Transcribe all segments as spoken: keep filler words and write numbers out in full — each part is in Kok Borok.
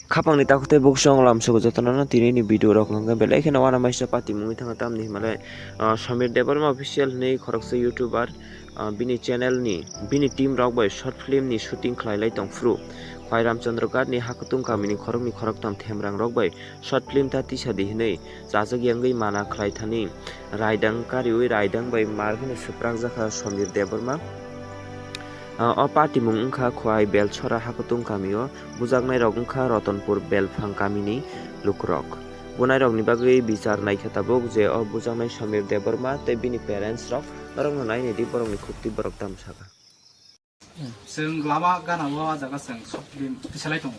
Khapangni takhuk tei bukhuk song lamsogo jotono no tini ni video rok hwnkhe belai kheno uanamasingcha patimungwi thangkha, tamni hwnmale, ah, Samir Debbarma Official hwnwi khoroksa YouTuber, ah, bini channel ni, bini team rok bai short film ni shooting khlai lai tong phuru, Khwai Ramchandra Ghat ni Hakutung kamini khoroknwi khoroktham themrang rok bai short film ta tisa di hwnwi chajak yangwi mana khlai thani raidang kariwi raidang bai mar hwnwi swprak jakha Samir Debbarma. Ah, o patimung wngkha Khwai Belsora Hakutung kamio. Bujaknairok wngkha Rotonpur Belphang kamini lukurok. Bunairokni bagwi bichar naikha tabuk je o bujaknai Samir Debbarma tei bini parents rok norokno nainai di, borokni khukti borok tamo sakha. Chwng lama gana o, a jaga chwng short film tisalai tongo.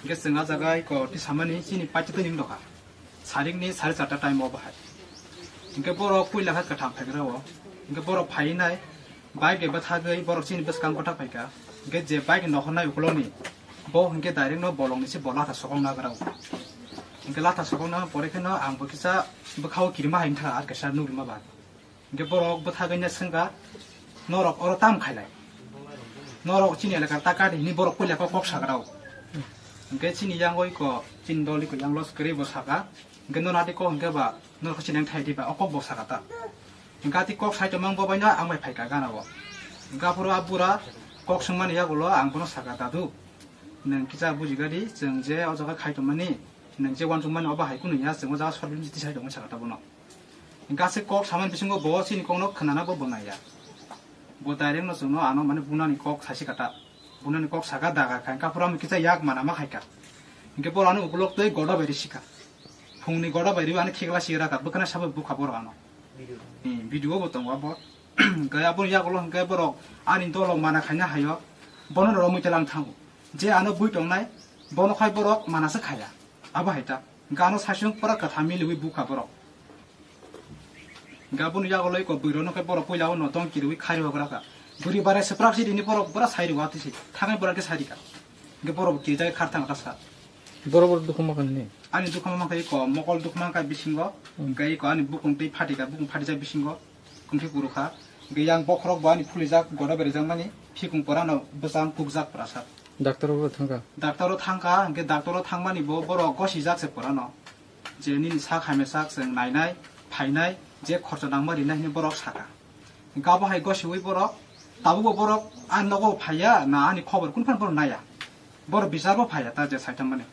Hingke chwng a jaga eko tisamani chini paitotwi ning dokha. Sarikni sare charta time o bahai. Hingke borok puila kha kwtham phaigra o. Hingke borok phainai bike eba thagwi borok chini bwskango kothak phaikha. Hingke je bike nohornai ukuloni, bo hingke direct no bolongni se bo latha sokong nagra o. Hingke latha sokong na pore kheno ang bo kisa bwkhao kirima hai wngkha, ar kaisa nukgwima ba. Hingke borok bwthagwi no swngkha, "Norok oro tam khailai? Norok chini elakar ta kari," hwnwi borok puila kok, kok sagra o. Hingke chini yang oi ko, chini dol iko yang los kwrwi bo saka. Hingke nono ati kok hingke ba, "Norok chini thai di ba," o kok bo saka ta. Hingke ati kok sai tongmang bo bai no ang bai phaikha gana o. Hingke aphuru a bura kok swngmani yagulo ang bono saka, "Dadu, nwng kisa bujiga di, chwng je o jaga khai tongmani, nwng je uansukmani obo hai kunu ya, chwng o jaga short film tisai tongmani," saka ta bono. Hingke aswk kok samani bisingo bo chini kokno khwnana bo bo naiya. Bo direct no chwngno ano mane bunani kok saisi kata. Bunani kok saka daga kha, hingke aphuru amo kisa yak mana ma khaika. Hingke boro ano ukulok twi goda bai risikha. Phungni goda bai riwi ani khikla si raka, bwkhana sabai bukha boro ano. Hmm, video bo tongo abo. Hingke aboni yagulo hingke borok ani dolok mana khaina hayo. Bono romwi telang thango. Je ano bui tongnai, bono khai borok manasa khaya. Abo hai ta. Hingke ano saichung pura kwtham miliwi bukha borok. Hingke aboni yagulo eko bwrwi rokno khe borok puila o no tong kiriwi khari hogra kha. Bwrwi bare swprak si rini borok bura sai rw atwi si. Thangwi borok khe sai rikha. Hingke borok bo kirijagwi khar thang ta sa. Borok borok dukhu ma kha nini? Ani dukhu ma kha eko mokol dukhu ma kha bisingo. Hmm. Hingke eko ani bukung twi phatikha, bukung phatijak bisingo. Kungkhe kuru kha. Hingke yang bokhorok bo ani phulijak, goda berijak mani, phikung pora no bwchang kukjak pora sa. Doctor o thangkha? Doctor o thangkha, hingke doctor o thangmani bo borok gosijak se pora no. Je nini sak hamya sak chwng nainai, phainai, je khorcha nangma rinai hinwi borok saka. Hingke abo hai gosiwi borok, tabukbo borok ani nogo phaiya, na ani khobor kunu phano borok naiya. Borok bichar bo phaiya, ta je saitang mani.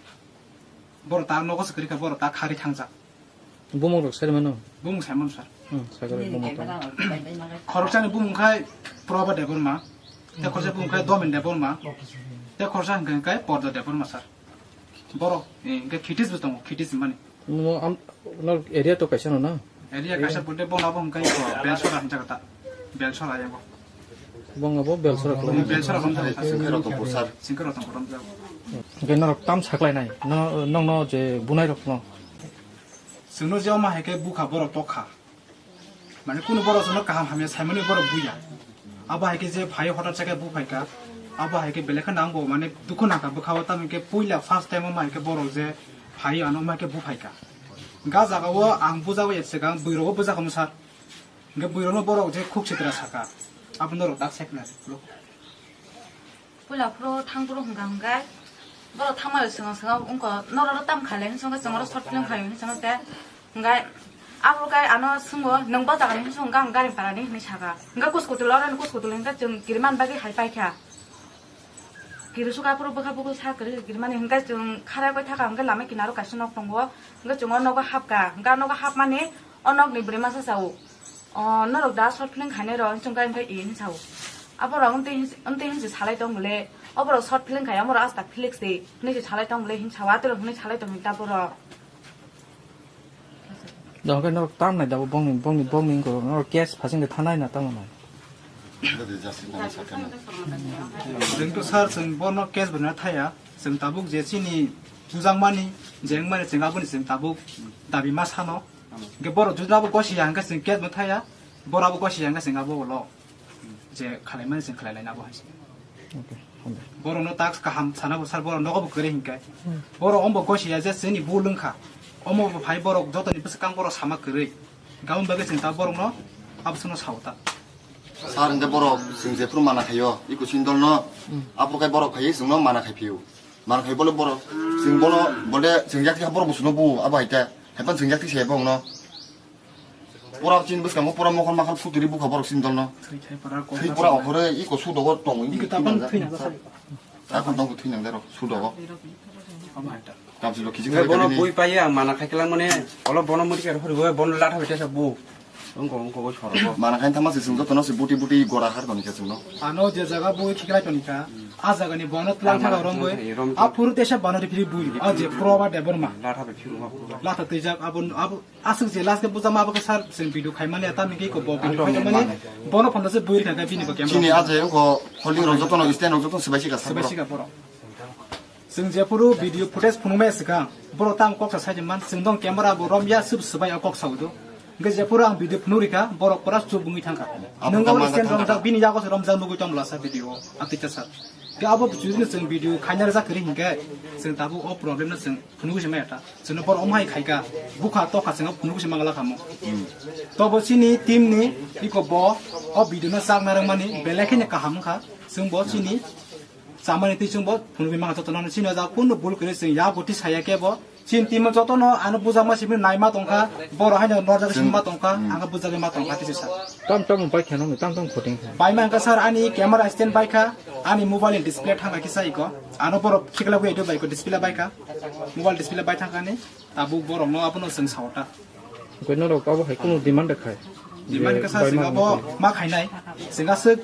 Borok ta nogo se kwrwi kha, borok ta khari thangjak. Bumung rok sai mano? Bumung sai mano, sir. Hmm, sai khe bumung tong. Khoroksani bumung khai Proba Debbarma, tei khoroksa bumung khai Domin Debbarma, tei khoroksa hwnkhe khai Porda Debbarma, sir. Borok, eh, hwnkhe Khitis bo tongo, Khitis hwnmani. No, am, no area to kaisa no na? Area kaisa pore bono abo hwnkhe Belsora hwnjak ta. Belsora yango. Bong abo Belsora khlai. Belsora romjak ta. Singkhe Rotonpur, sir. Singkhe Rotonpur romjak. Hwnkhe norok tam saklainai? No, nokno je bunairokno? Chwngno je omo hai khe bukha borok tokha. Mane kunu borok chwngno kaham hamya saimani borok buya. Abo hai khe je phai hothat se khe buphaikha. Abo hai khe belai kheno angbo mane dukhu nangkha bwkhao, tamoni khe puila first time omo hai khe borok je phai ano omo hai khe buphaikha. Ga jagao ang bujabo ya swkang bwrwi rogo bujakha masa. Hwnkhe bwrwi rokno borok je khuk sitra saka. Abo norok dak sai khna. Puila phuru thang phuru hwnkha hwnkhe borok thangmani swngo swngo wngkha, "Norok tam khailai?" hwnwi swngkha, "Chwng oro short film khaio," hwnwi swngkha khe hwnkhe aphuru khe ano swngo, "Nwng bo jagani?" hwnwi swngkha, "Ang Garingparani," hwnwi sakha. Hwnkhe kuchukutula oroni kuchukutula hwnkhe chwng kirimani bagwi hai paikha. Kirisukha aphuru bwkha bukhuk sa kwrwi kirimani hwnkhe chwng khara koi thakha hwnkhe lama kinaro kaisa nok tongo, hwnkhe chwng o nogo hapkha, hwnkhe a nogo hapmani o nokni bwrwi masa sao. O, norok da short film khainai rw, hwnwi chwng khe hwnkhe, "Ee," hwnwi sao. Aborok wng twi hwn-, wng twi hwn se salai tong bwle, "Oborok short film khai, omorok aswk Felix de," hwnwi se salai tong bwle, hwnwi sao, atorok hwnwi salai tong hinta borok. Dohon khe norok tam nai da bo bongni, bongni, bongni wngkha, norok case phasing khe thanai na tamo nai? Chwng to sir, chwng bono case bo na thaya, chwng tabuk je chini bujakmani, je wngmani chwng aboni chwng tabuk dabi ma sano. Hwnkhe borok juda abo gosi ya hwnkhe chwng case bo thaya, borok abo gosi ya hwnkhe chwng abo ulo je khalaimani chwng khalai laina abo hai se. Okay, hambai. Borokno task kaham sana bo sar, borok nogo bo kwrwi hinkhe. Hmm. Borok ombo gosi ya je chini bul wngkha. Omo bo phai borok jotoni bwswkang borok sama kwrwi. Gabon bagwi chwng ta borokno abo sono sao ta. Sir, hwnkhe borok chwng jephuru mana khaio, i kuching dolno, hmm, aphuru khe borok phaiwi chwngno mana khai phio. Mar khai bole borok. Sing bono bole sing yak kha borok busuno bu abo hai ta. Hai pan sing yak se bong no. Pura chin bwskango pura mokhor makhor futuri bukha borok sin dol no. Thwi pura okhore iko sudogo tongo. Iko tapang thwi na sa. Akon tongo thwi nang daro sudogo. Abo hai ta. Tamsi lo kiching Bono bui pai ang mana khai klang mane olo bono muri kar hori bono latha bete sa bu. Ongko ongko bo soro bo. Mana khain thama se sung joto no se buti buti gora har toni khe sung no. Ano je jaga bo khiklai toni kha, a jaga ni bono tlang thang rom bo. A phuru tesa bono ri phiri bui. A je pro ba de borma. Latha be phiru ma phuru. Latha tei jak abo abo asuk je last ke buja ma abo ke sar sing video khai mani ata mi ke ko bo video khai mani. Bono phanda se bui kha bini bo camera. Chini a je ko holding rok joto no stand rok joto se bai si ka sar. Sebai sika borok. Chwng jephuru video footage phunukmaya swkang, borok tamo kok sa sai man, chwng dong camera bo romya, sub swbai o kok sa udo. Hwnkhe jephuru ang video phunuk rikha, borok pura chup wngwi thangkha. Abo Nwng tamo abo stand thangkha. Romjak, bini yago se romjak nugwi tong lasa video o, atwita sa. Khe abo chwngno chwng video khaina rwjak kwrwi hinkhe, chwng tabuk o problem no chwng phunukwi se maya ta. Chwngno borok omhai khaikha, bukha tokha chwngno phunukwi se mangla khamo. Tobo chini team ni iko bo o video no chak narwkmani belai kheno kaham wngkha. Chwng bo chini Chamani twi chwng bo phunugwi mangkha jotono, chini o jaga kunu bul kwrwi chwng ya bwtwi saya khe bo. Chini team o jotono ano bujakma simi naima tongkha, borok haino norjagwi simi ma tongkha, ang bujagwi ma tongkha tisi sa. Tam tam bai khe nang tam tam khoting kha. Bai ma wngkha sir, ani camera stand bai kha, ani mobile ni display thangkha kisa iko. Ano borok khiklagwi edo bai ko display bai kha. Mobile display bai thangkha ni. Tabuk borokno abono chwng sao ta. Oke, norok abo hai kunu demand khai? Demand kasa chwng abo ma khainai. Chwng aswk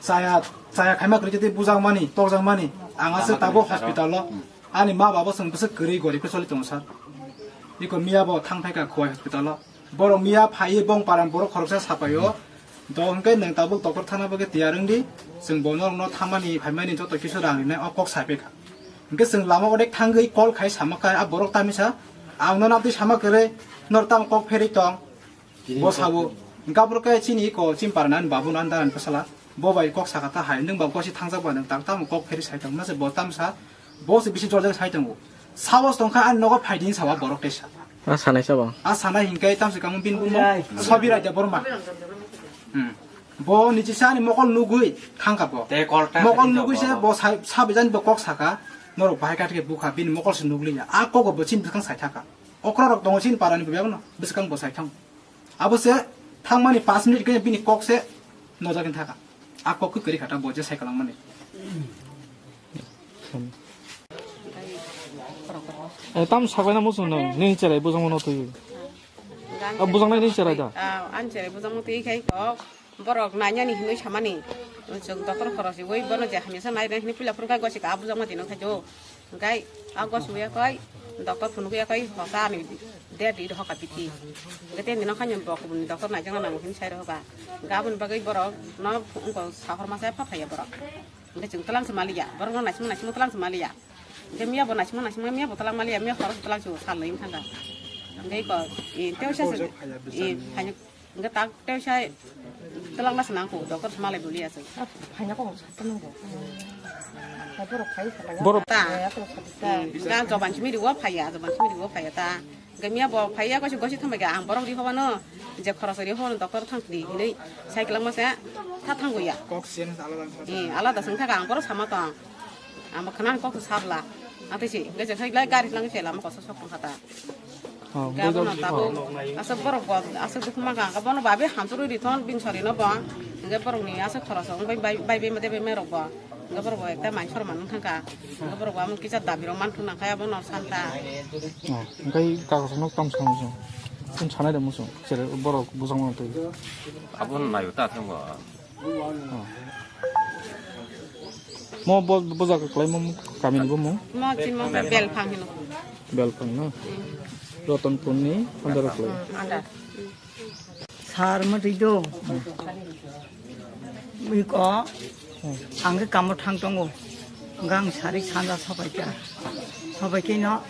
chaya, chaya khaima kwrwi tei bujakmani, tokjakmani. Ang aswk tabuk hospital o. Ani ma babo chwng bwswk kwrwi gorib khe choli tongo sir. Iko miya bo thang phaikha Khowai hospital o. Borok miya phaiwi bong paran borok khoroksa sapaio. Do hwnkhe nwng tabuk doctor thangna bagwi tiyar wngdi. Chwng bo norokno thangmani phaimani joto kisu rang rinai o kok sai phaikha. Hwnkhe chwng lama odek thangwi call khai sama kha a borok tamisa. Ang nono amtwi sama kwrwi nor tamo kok pherwi tong. Bo sabo. Hwnkhe aphuru khe chini iko chini parani babu no andaran bwsala. Bo bai kok sakha ta hai nwng ba gosi thangjak ba nwng tak tamo kok pherwi sai tong masa bo tamsa. Bo se bisi jorjak sai tongo. Sahos tongkha ani nogo phaidi hinwi sawa borok tesa. A sanai sabo. A sanai hinkai tamsi kamu bin bumo. Sobi Raja Borma. Hmm. Bo nichi sani mokol nugui thangka bo. Mokol nugui se bo sai-, sabijan bo kok saka. Norok bahai kathike bukha bini mokol se nugliya. A kogo bo chin bwskang sai thaka. Okra rok tongo chin parani bo bebano. Bwskang bo sai thang. Abo se thangmani pas minute khe bini kok se nojagin thaka. A kok khe kwrwi kha ta bo je sai kwlangmani. Eh, tam sakbaina muchung nang, nini cherai bujang mano twi. Ah, bujang nai nini cherai da? Ah, ani cherai bujang mano twi khai kok. Borok nainani hinwi samani. Chwng doctor khorok si oi bono je hamya sa nai nai hinwi pila phuru khai gosi ka bujang mano twi nang khai jo. Hwnkhe a gos wngya koi doctor phunukya koi hosa ani date ri hoka biti. Hwnkhe tei nino khaino bo kubuni doctor naijakna nango hwnwi sai rw hoka. Hwnkhe aboni bagwi borok no wngkha sahor masa pha phaiya borok. Hwnkhe chwng twlang se maliya, borok no naisingma naisingma twlang se maliya. Hwnkhe miya bo naisingma naisingma miya bo twlang maliya, miya khorok twlang se sal lai wngkha. Hwnkhe iko tei sa se. Hwnkhe tak tei sai twlang na swnang kho, doctor se malai boli aswk. Phaina kok sa tong bo. Hai borok phai sa. Borok. Ta. Ga joban simi riwo phaiya, joban simi riwo phaiya ta. Ga miya bo phaiya gosi gosi thangbai ga ang borok ri hobano. Je khorok ri hobano doctor thang di hinui sai kwlangma se tha thangbo ya. Kok sen alada. Eh, alada sing thaga ang borok sama tong. Ang khana kok sabla. Atisi ga je sai lai gari lang se lama kosa sok khata. Oh, gabono tabuk aswk borok bo aswk dukhu mankha, hwnkhe bono babi hamsuk rwi rithon bini sorino bo, hwnkhe borokni aswk khoroksa wngbai bai bai bai made bai mai rok bo, hwnkhe borok bo ekta mansa rok manwi thangkha, hwnkhe borok bo amo kisa dabi rok manthung nangkha abono sankha. Oh, hwnkhe kakosa nok tam sanai song, chwng sanai de muchung, sere borok bujang mano twi. Abo naio ta thangbo. Mo bo, bo jaga kwlai mo kamini bo mo? Mo chini mo Belphang hino. Belphang no? Rotonpurni andaro kwlai. Hmm, andar. Sar mo twi do. Iko ang khe kamo thang tongo. Gang sari sanja sabai kha. Sabai khe no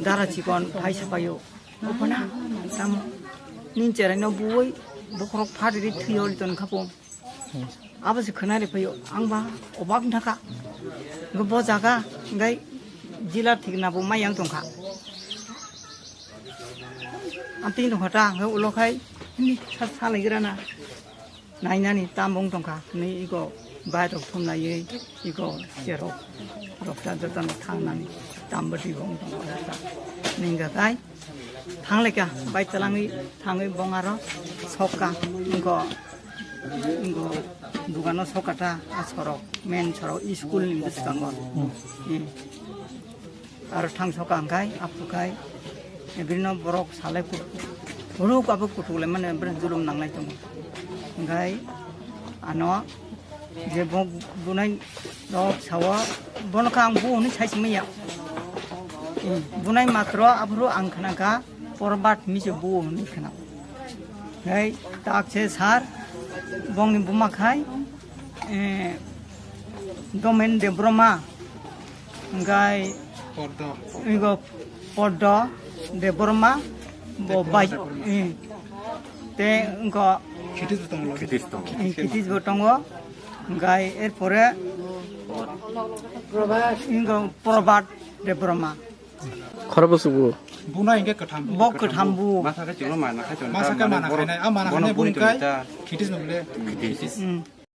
dara chikon phai sabaio. Ophana tam nin cherai no buoi bokhorok phari ri thwi oli ton khapo. Abo se khwnari phaio, ang ba obak wngkha. Hwnkhe bo jaga hwnkhe jila thikna bo mai yang tongkha. Ang tini tongkha ta, hwnkhe ulo khai, hini sa-, salaigrana nainani tam wng tongkha, hwnwi ego Bai rok thumnaiwi iko cherok rok ta jotono thangnani tambati bong tongo ta. Ningga kai thangleka bai chalangwi thangwi bong aro sokka ingo ingo dugano sokka ta a sorok main sorok school ni bwskango. Hmm. Aro thangsoka hwnkhe aphuru khai bini borok salai kut-, huruk abo kuthuk lai mani bini julum nanglai tongo. Hwnkhe ano je bo bunai rok sao bono khe ang bu hwnwi sai simi ya. Bunai matro aphuru ang khna kha porbat hwnwi se bu hwnwi khna. Hei tak se sar bongni buma khai, eh, Domen Debroma. Hwnkhe Poddo. Ingo Poddo Debbarma, bo Debbarma, bai, Debbarma. Eh, te ingo Khitis bo tongo. Khitis tongo. Eh, Khitis bo tongo. Hwnkhe erpore ingo Probhat Debbarma. Khorokbo subu. Buna hwnkhe kwtham. Bo kwtham bu. Masa khe chwngno mana khai chwng Masa khe mana khainai. A mana khainai buni kai. Khitis no bole. Khitis. Hmm.